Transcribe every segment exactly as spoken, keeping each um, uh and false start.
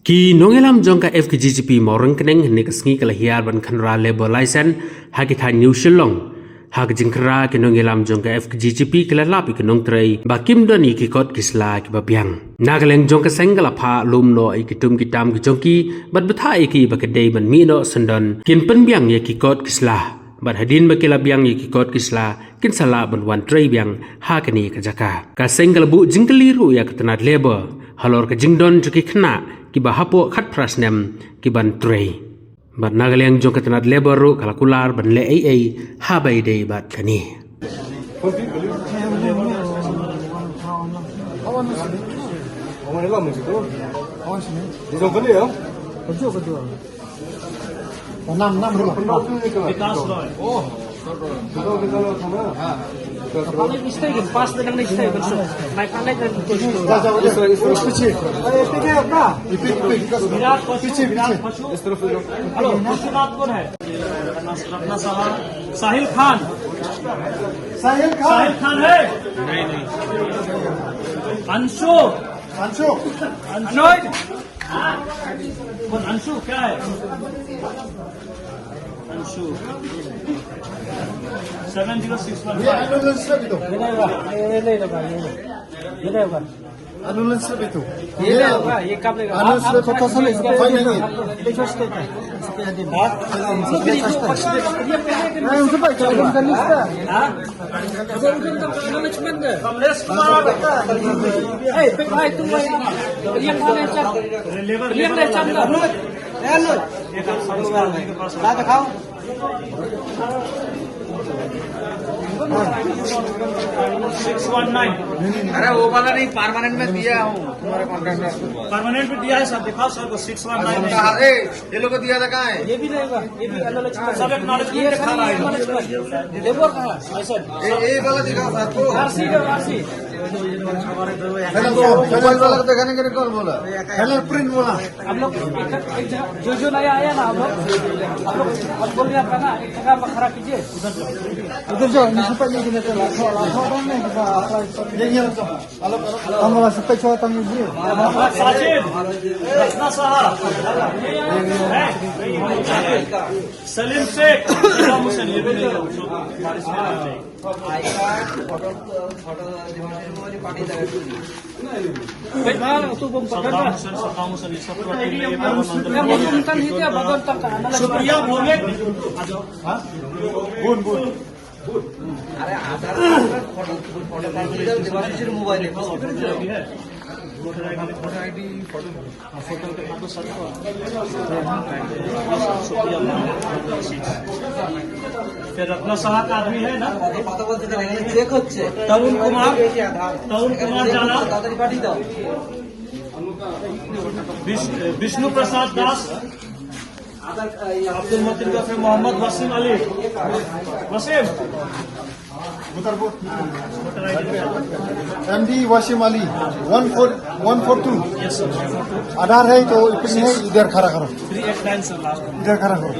Ki nongïalam jong ka F K J G P Mawryngkneng hynne ka sngi ki la hiar ban khynra labour license ha ki thaiñ New Shillong. Ha ka jingkhynra, ki nongïalam jong ka F K J G P ki la lap ïa ki nongtrei ba kim don ïa ki kot ki sla kiba biang. Na ka liang jong ka seng ka la phah lum noh ïa ki tum ki tam ki jong ki bad bthah ïa ki ba ka dei ban mih noh syndon kin pynbiang ïa ki kot ki sla. Bad hadien ba ki la biang ïa ki kot ki sla, kin sa lah ban wan trei biang ha kane ka jaka. Ka seng ka la buh jingkylli ruh ïa ka tnat labour halor ka jingdon jong ki khynnah kiba hapoh khatphra snem ki ban trei. Bad na ka liang jong ka tnat labour ruh ka la kular ban leh ei ei haba ïadei bad kane. विकास रॉय। पास में लगने से बस। मैं खाने का कुछ। विराट पशु, विराट पशु। हेलो, विश्वनाथ कौन है? रत्ना साहा। साहिल खान। साहिल खान। साहिल खान है? अंशु। अंशु। अंशु। कौन अंशु? क्या है? Anshu. Seven zero six one. ये एम्बुलेंस से भी दो। ये नहीं होगा, ये नहीं होगा, ये नहीं होगा। एम्बुलेंस से भी दो। ये नहीं होगा, ये कब लेगा? एम्बुलेंस से आप, आप पता चले, इसको फाइन नहीं है। हाँ? नहीं, उनसे बात करो, उनका लिस्ट है। हाँ? कमलेश कुमार। ए, भाई, तुम भाई, ये कौन है, सर? ये ले, चल। Six one nine. अरे, वो वाला नहीं, परमानेंट में दिया हूँ तुम्हारे कॉन्ट्रैक्ट में। परमानेंट में दिया है सर, दिखाओ सर को, सिक्स वन नाइन। अरे, ये लोग को दिया था, कहाँ है? ये भी रहेगा, ये भी अलग अलग। सब एक्नॉलेजमेंट दिखा रहा है। लेबर कहाँ है सर? ये, ये वाला दिखाओ सर को। आरसी का आरसी। हेलो, मोबाइल वाला को दिखाने के लिए कौन बोला? हेलो, प्रिंट वाला। हम लोग एक, एक जगह, जो, जो नया आया ना, हम लोग, हम लोग, हम बोल रहे आपका ना, एक जगह पर खड़ा कीजिए। उधर जाओ, म्युनिसिपल नहीं देने चला, थोड़ा, थोड़ा नहीं, थोड़ा, थोड़ा, ये, ये, हेलो, हेलो। हम लोग सब पे छोड़ा था, म्यूजिक। साजिद, रत्ना साहा, सलीम शेख, इमाम हुसैन, ये भी नहीं है। Sadaam Hussain, Sadaam Hussain, ये सब पूरा टीम में ये पूरा नंदन। शुक्रिया भौमिक। फिर रत्ना साहा का आदमी है ना? চেক হচ্ছে। তরুণ কুমার, তরুণ কুমার জানা। তাড়াতাড়ি পাঠিয়ে দাও। বিশ-, বিষ্ণু প্রসাদ দাস। আব্দুল মতিন কাফে, Mohammad Wasim Ali. Wasim. MD Wasim Ali, one four, one four two. Aadhaar है तो इतनी है, इधर खड़ा करो। Three eight nine sir, last में। इधर खड़ा करो।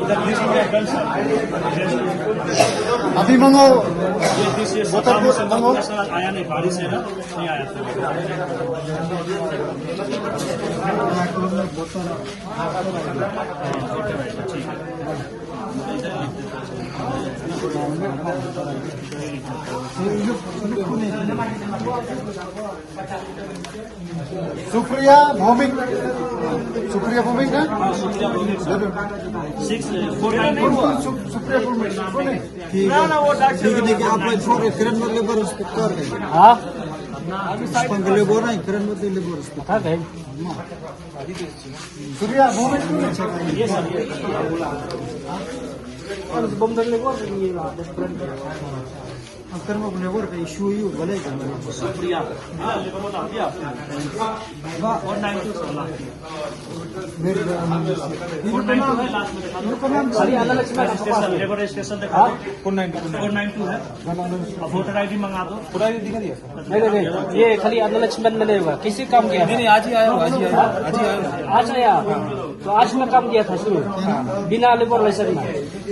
इधर लिस्ट में डन सर। अभी मंगो, ये दिस, ये वोटर बोर्ड मंगो। सर, आया नहीं, बारिश है ना, नहीं आया। सुप्रिया भौमिक, सुप्रिया भौमिक ना? Six four nine. बिल्कुल सु-, सुप्रिया भौमिक, सुनिए। ठीक है। ठीक है, आप लाइन फोर किरण मत लेबर रिस्पेक्ट कर देंगे। हाँ? पुष्पा के लेबर नहीं, किरण मत लेबर रिस्पेक्ट। हाँ, भाई। सूर्या, moment two में। ये सर, ये। और बम धर ले वो, ये ला, बस फ्रंट पे। अंदर में लेबर का इशू ही हो, भले ही करना। शुक्रिया। हाँ, लेबर वाला आ गया। वाह। और नाइन टू सर, लास्ट में। मेरे, ये फोर नाइन टू है, लास्ट में दिखा दो। खाली अलग अलग स्पेशल, लेबर रजिस्ट्रेशन दिखा दो। Four nine two. Four nine two है। अब वोटर आईडी मंगा दो। वोटर आईडी दिखा दिया। नहीं, नहीं, नहीं, ये खाली अन्नलक्ष्मण में नहीं हुआ, किसी काम किया? नहीं, नहीं, आज ही आया हूँ, आज ही आया हूँ, आज ही आया हूँ। आज आया? तो आज मैं काम किया था शुरू, बिना लेबर लाइसेंस में।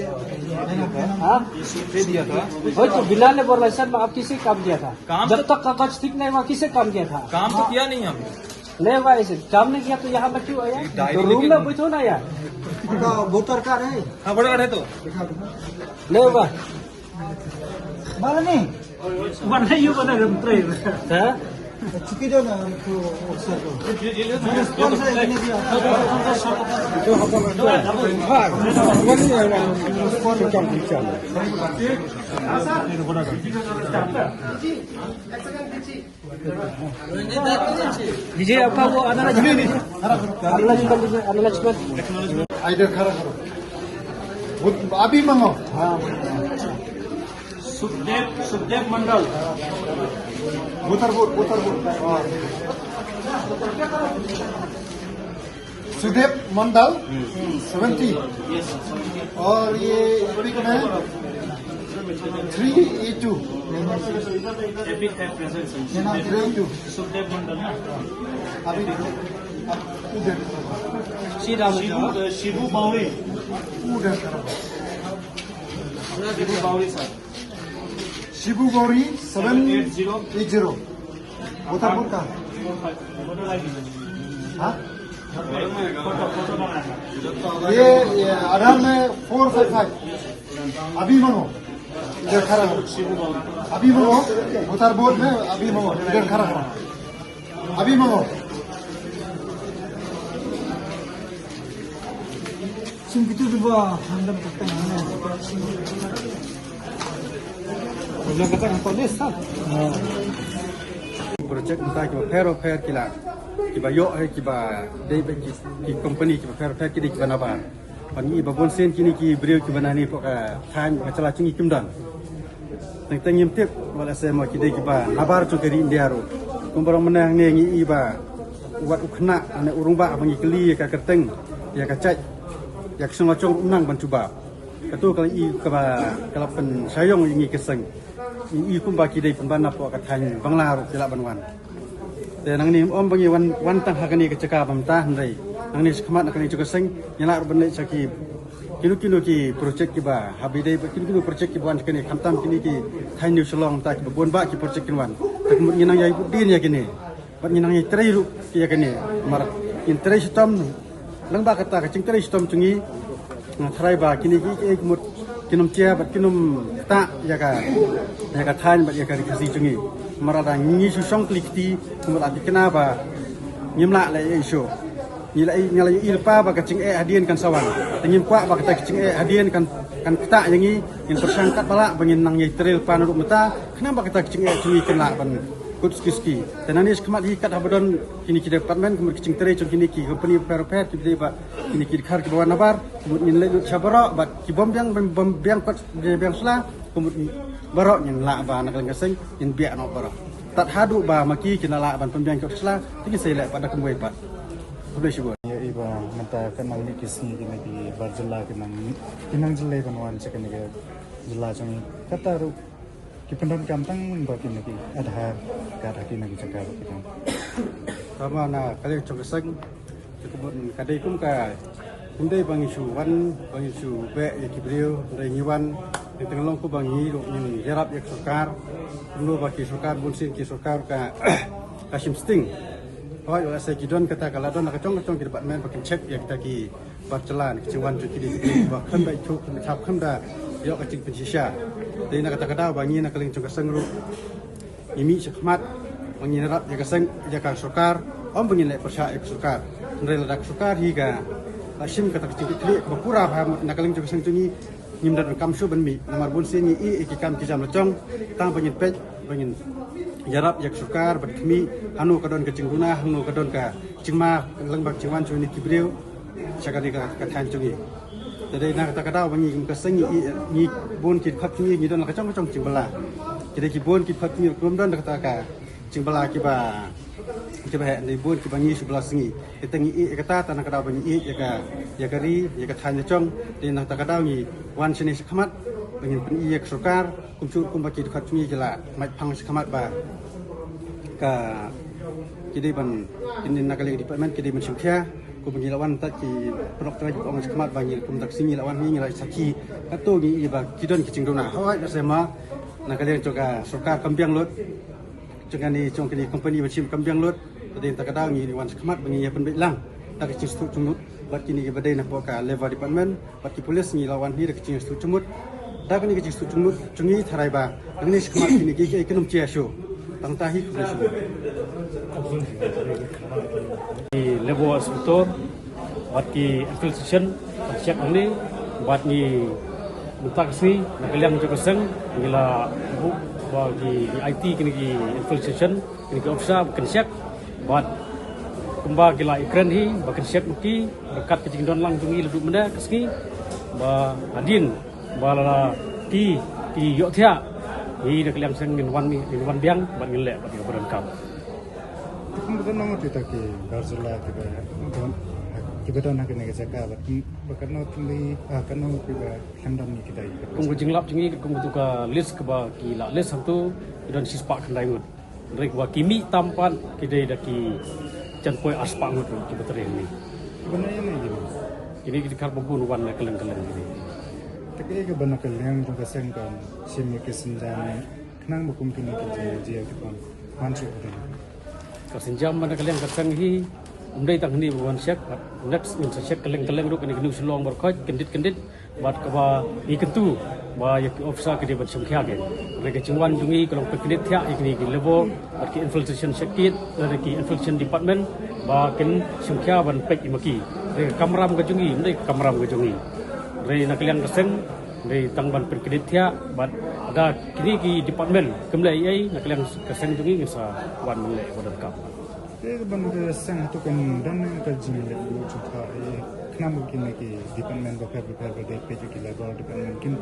हाँ? ये सूट दे दिया था। वही तो, बिना लेबर लाइसेंस में आप किसे काम दिया था? काम जब तो तक कागज ठीक नहीं हुआ, किसे काम दिया था? काम तो किया नहीं हमने। नहीं हुआ ऐसे, काम नहीं किया तो यहाँ पे क्यों आया? ये डायरी तो रूम लेके में बैठो ना यार। आपका वोटर कार्ड है? हाँ, वोटर कार्ड है तो। दिखा दो। नहीं हुआ। मालूम नहीं। Mana yu mana rem tray. हाँ? छुट्टी दो ना, एक तो अफसर को। मैंने स्पॉन्सर है, मैंने दिया। जी, आपका वो आना चाहिए। अनलक्ष्मण दीजिए, अनलक्ष्मण। इधर खड़ा करो। वो अभी मंगाओ। हाँ। सुखदेव, सुखदेव मंडल। उतर बोल, उतर बोल। हाँ। सुखदेव मंडल, सेवेंटी। और ये एपिक में थ्री ए टू। एपिक है प्रेजेंट। थ्री ए टू। सुखदेव मंडल ना। अभी, अब उधर। श्री राम शिबू, अ, शिबू बावरी। उधर। Shibu Bauri sir. Shibu Bauri seven eight zero. Eight zero. Voter board का? हाँ? ये, ये आधार में फोर फाइव फाइव। अभी मंगाओ। इधर खड़ा हो। अभी मंगाओ। वोटर बोर्ड में अभी मंगाओ। इधर खड़ा हो। अभी मंगाओ। Sum kitu tu ba handam kata mana? Ulang kata apa ni sah? Project mynta kiba pher pher ki la, kiba ïoh hi kiba dei ba ki, ki company kiba pher pher ki dei kiba nabar. Ban ngi ba bun sien kine ki briew kiba nani pok ka thaiñ ka jylla jong ngi kim don. Teng teng ngim tip, wat la se mo ki dei kiba nabar jong ka ri India ruh. Kumba rong mynne hangne ngi i ba wat u khynnah ne u rangbah ba ngi kylli ïa ka kyrteng, ïa ka jait, ïa ka seng la jong um nang ban jubab. Kato ka la i kaba ka la pynshai ïong ïa ngi ka seng. Ngi i kumba ki dei pynban na pok ka thaiñ Bangla ruh ki lah ban wan. Te nangne ym ba ngi wan, wan tang ha kane ka jaka ba mynta hynrei nangne shakhmat na kane jaka seng ngi lah ruh ban leit sha ki kino kino ki project kiba ha ba dei ba kino kino project kiba wan sha kane khamtam kine ki thaiñ New Shillong mynta kiba bun bah ki project kin wan. Te ka mut ngi nang ïai bud dien ïa kine. Bad ngi nang ïai trei ruh ïa kane. Namar ngin trei shitom lyngba kata ka jingtrei shitom jong ngi. Nga tharai ba kine ki, ki, ki mut kin ym jia bad kin ym ktah ïa ka, ïa ka thaiñ bad ïa ka ri Khasi jong ngi. Namar lada ngi shu shong kli kti, kumba la thikna ba ngim lah leh ïa i shuh. Ngi la i, ngi la i lypa ba ka jingeh hadien kan sa wan. Te ngim kwah ba kata ka jingeh hadien kan, kan ktah ïa ngi. Ngin pyrshang katba lah ba ngin nang ïai trei lypa naduh mynta, khnang ba kata ka jingeh jong ngi kan lah ban kut suki suki. Te nangne shakhmat hi kat haba don kine ki department, ka mut ka jingtrei jong kine ki company bapher bapher kiba dei ba kine ki dkhar kiba wan nabar, ka mut ngin leit lut sha baroh bad ki bym biang, bym, bym biang kot, biang, biang sla, ka mut baroh ngin lah ba na ka liang ka seng ngin biang noh baroh. Tad haduh ba ma ki kin lah ban pynbiang kot sla, te ngin sa ïaleh pat da kumwei pat. Khublei shibun. Ïa i ba mynta ka nang mih ki sngi kine ki bar jylla ki nang, ki nang jyllei ban wan sha kane ka jylla jong ngi. Kata ruh ki pyndonkam tang ba kine ki Aadhaar card ha kine ki jaka ruh ki don. Tangba na ka liang jong ka seng, ka mut ka dei kum ka, ym dei ba ngi shu wan, ba ngi shu beh ïa ki briew, hynrei ngi wan, ngi teng long kumba ngi ruh ngin ïarap ïa ka sorkar, kumno ba ki sorkar bun sien ki sorkar ka, ka shim sting. Hooid, wat la se ki don kata ka la don la ka jong ka jong ki department ba kin check ïa kita ki bar jylla ne ka jingwan jong kine ki briew ba khlem da ithuh khlem da thap khlem da ïoh ka jingpynshisha. Te na kata ka daw ba ngi na ka liang jong ka seng ruh ngi mih shakhmat ba ngin ïarap ïa ka seng, ïa ka sorkar, ym ba ngin leh pyrshah ïa ka sorkar. Hynrei lada ka sorkar hi ka la shim kata ka jingkitkhlieh kaba pura bha na ka liang jong ka seng jong ngi, ngim donkam shuh ban mih namar bun sien ngi ïeh ïa ki kam ki jam la jong, tang ba ngin peit ba ngin ïarap ïa ka sorkar ban khmih hano ka don ka jingduna, hano ka don ka jingma lyngba ka jingwan jong kine ki briew sha kane ka, ka thaiñ jong ngi. Te dei na kata ka daw ba ngi kum ka seng ngi, ngi bun ki dkhot jong ngi ngi don la ka jong ka jong jingbylla. Ki dei ki bun ki dkhot jong ngi ruh kim don da kata ka jingbylla kiba, kiba heh, dei bun kiba ngi shu bylla sngi. Te ngi ïeh ïa kata, te na ka daw ba ngi ïeh ïa ka, ïa ka ri, ïa ka thaiñ la jong, dei na kata ka daw ngi wan shane shakhmat ba ngin pyni ïa ka sorkar. Kumjuh kumba ki dkhot jong ngi ki la mait phang shakhmat ba ka, ki dei ban, kine na ka liang department ki dei ban shim khia. Kumba ngi la wan, ta ki paralok trai ki ong shakhmat ba ngi kum ta ka sngi ngi la wan hi, ngi la sakhi. Kato ngi i ba ki don ki jingduna. Hawai da sema na ka liang jong ka sorkar kam biang lut, jong kane, jong kane company ba shim kam biang lut. Te dei ta ka daw ngi wan shakhmat ba ngi ïa pynbeit lang da ka jingsngewthuh jingmut bad kine kiba dei na pdeng ka Labour Department bad ki police. Ngi la wan hi da ka jingsngewthuh jingmut, da kane ka jingsngewthuh jingmut jong ngi tharai ba nangne shakhmat kine ki, ki, ki nym jia shuh. Tang ta hi, khublei shibun. Ki Labour Inspector bad ki Enfield Station, check hangne, bad ngi mynta ka sngi na ka liang jong ka seng ngi la buh ba ki, ki aiti kine ki Enfield Station, kine ki officer ba kin check, bad kumba ki la ïakren hi ba kin check ma ki, ryngkat ka jingdon lang jong ngi la duh mynne ka sngi, ba hadien ba la ki, ki ïohthiah hi na ka liang seng ngin wan, ngin wan biang bad ngin leh bad ïa ba donkam. Te kum ba ka nong te ta ki bar jylla kiba don, kiba don ha kane ka jaka, bad kum ba ka nong te ni, ah, ka nong kiba khlem don ni kita. Kum ka jinglap jong ngi, kum ka tu ka list kaba ki la list hangtu, ki don shispah khyndai ngut. Hynrei ba ki mih tam pat ki dei da ki jan poi arspah ngut kiba trei hangne. Kiba na ïa na ïa. Kine ki dkhar ba bun wan na kylleng kylleng kine. Te kaei kaba na ka liang jong ka seng kan shim ïa ki sienjam khnang ba kum kine ki jingjia ki ban wan shuh ha. Ka sienjam ba na ka liang ka seng hi ym dei tang hangne ba wan check, bad next ngin sa check kylleng kylleng ruh kane ka New Shillong Markhoj, kyndit kyndit. Bad kaba ngi kyntu ba ïa ki officer ki dei ban shim khia ki. Hynrei ka jingwan jong ngi ka long pynkyndit thiah ïa kine ki Labour bad ki Enfield Station, check kit na ki Enfield Station Department ba kin shim khia ban peit ïa ma ki. Hynrei ka kamram ka jong ngi, ym dei ka kamram ka jong ngi. Hynrei na ka liang ka seng, hynrei tang ban pynkyndit thiah bad da kine ki department kim leh ei ei, na ka liang ka seng jong ngi ngin sa wan ban leh ba donkam. Te ban ka seng hato kan don ka jingleh buh jingthoh, eh, khnang ba kine ki department bapher bapher ba dei peit ki Labour Department kin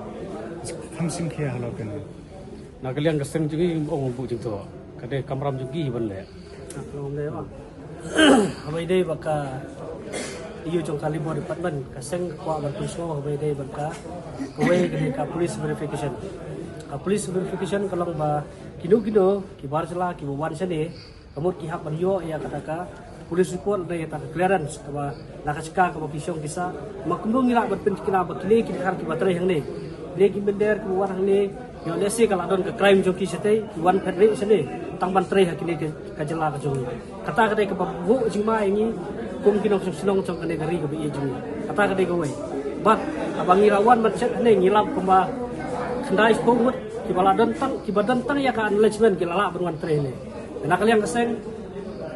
kham shim khia halor kane. Na ka liang ka seng jong ngi ym ong buh jingthoh, ka dei kamram jong ki ban leh. Haba ïadei bad ka ïoh jong ka Labour Department, ka seng ka kwah ban pynsngew haba ïadei bad ka, kawei ka dei ka police verification. Ka police verification ka long ba kino kino ki bar jylla kiba wan shane, ka mut ki hap ban ïoh ïa kata ka police report, lane ïa kata ka clearance kaba na ka jaka kaba ki shong ki sah. Ma kumno ngi lah ban pyntikna ba kine ki dkhar kiba trei hangne, kine ki mynder kiba wan hangne, ïoh lehse ka la don ka crime jong ki shatei, ki wan phet rieh shane tang ban trei ha kine ka, ka jylla ka jong ngi. Kata ka dei kaba buh jingma ïa ngi kum ki nongshong shnong jong kane ka ri kaba ïeit jong ngi. Kata ka dei kawei. Bad haba ngi la wan ban check hangne ngi lap kumba khyndai shiphew ngut kiba la don tang, kiba don tang ïa ka acknowledgement ki la lah ban wan trei hangne. Na ka liang ka seng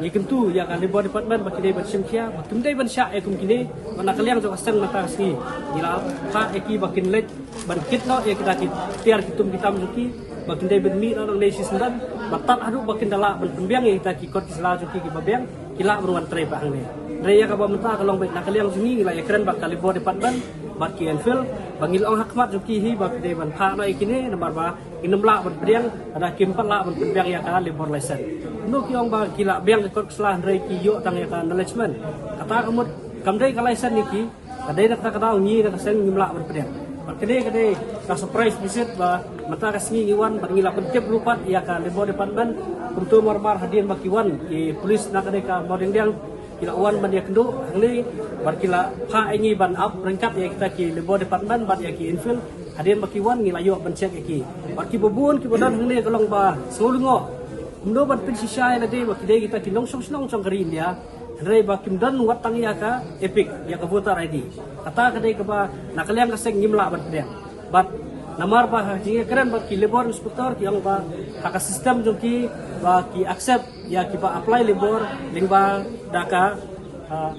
ngi kyntu ïa ka Labour Department ba ki dei ban shim khia, ba kim dei ban shah ïa kum kine. Ba na ka liang jong ka seng mynta ka sngi ngi la phah ïa ki ba kin leit ban kit noh ïa kita ki tiar ki tum ki tam jong ki, ba kin dei ban mih noh nangne shisyndon, ba tad haduh ba kin da lah ban pynbiang ïa kita ki kot ki sla jong ki kiba biang, ki lah ban wan trei pat hangne. Hynrei ïa kaba mynta ka long ba na ka liang jong ngi ngi la ïakren bad ka Labour Department bad ki Enfield ba ngi la ong ha khmat jong ki hi ba ki dei ban phah noh ïa kine, namar ba ngin ym lah ban pdiang, lada kim pat lah ban pynbiang ïa ka labour license. Kumno ki ong ba ki la biang ka kot ka sla hynrei ki ïoh tang ïa ka acknowledgement. Kata ka mut kam dei ka license ïa ki, ka dei na kata ka daw ngi na ka seng ngim lah ban pdiang. Bad ka dei, ka dei ka surprise visit ba mynta ka sngi ngi wan bad ngi la pyntip ruh pat ïa ka Labour Department. Kumto marmar hadien ba ki wan ki police na ka dei ka Mawdiangdiang, ki la wan ban ïakynduh hangne bad ki la phah ïa ngi ban ap ryngkat ïa kita ki Labour Department bad ïa ki Enfield hadien ba ki wan ngi la ïoh ban check ïa ki. Bad kiba bun kiba don hangne ka long ba sngewlyngngoh kumno ban pynshisha ïa lade ba ki dei kita ki nongshong shnong jong ka ri India. Hynrei ba kim don wat tang ïa ka EPIC, ïa ka voter I D. Kata ka dei kaba na ka liang ka seng ngim lah ban pdiang. Bad namar ba ha jingïakren bad ki labour inspector ki ong ba ha ka system jong ki ba ki accept ïa kiba apply labour lyngba da ka, ah,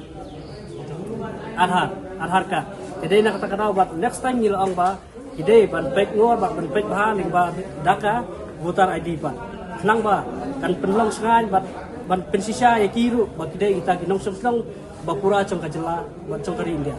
Aadhaar, Aadhaar card. Te dei na kata ka daw bad next time ngi la ong ba ki dei ban peit ngor bad ban peit bha lyngba da ka voter I D bad khnang ba kan pynlong shngaiñ bad ban pynshisha ïa ki ruh ba ki dei kita ki nongshong shnong ba pura jong ka jylla bad jong ka ri India.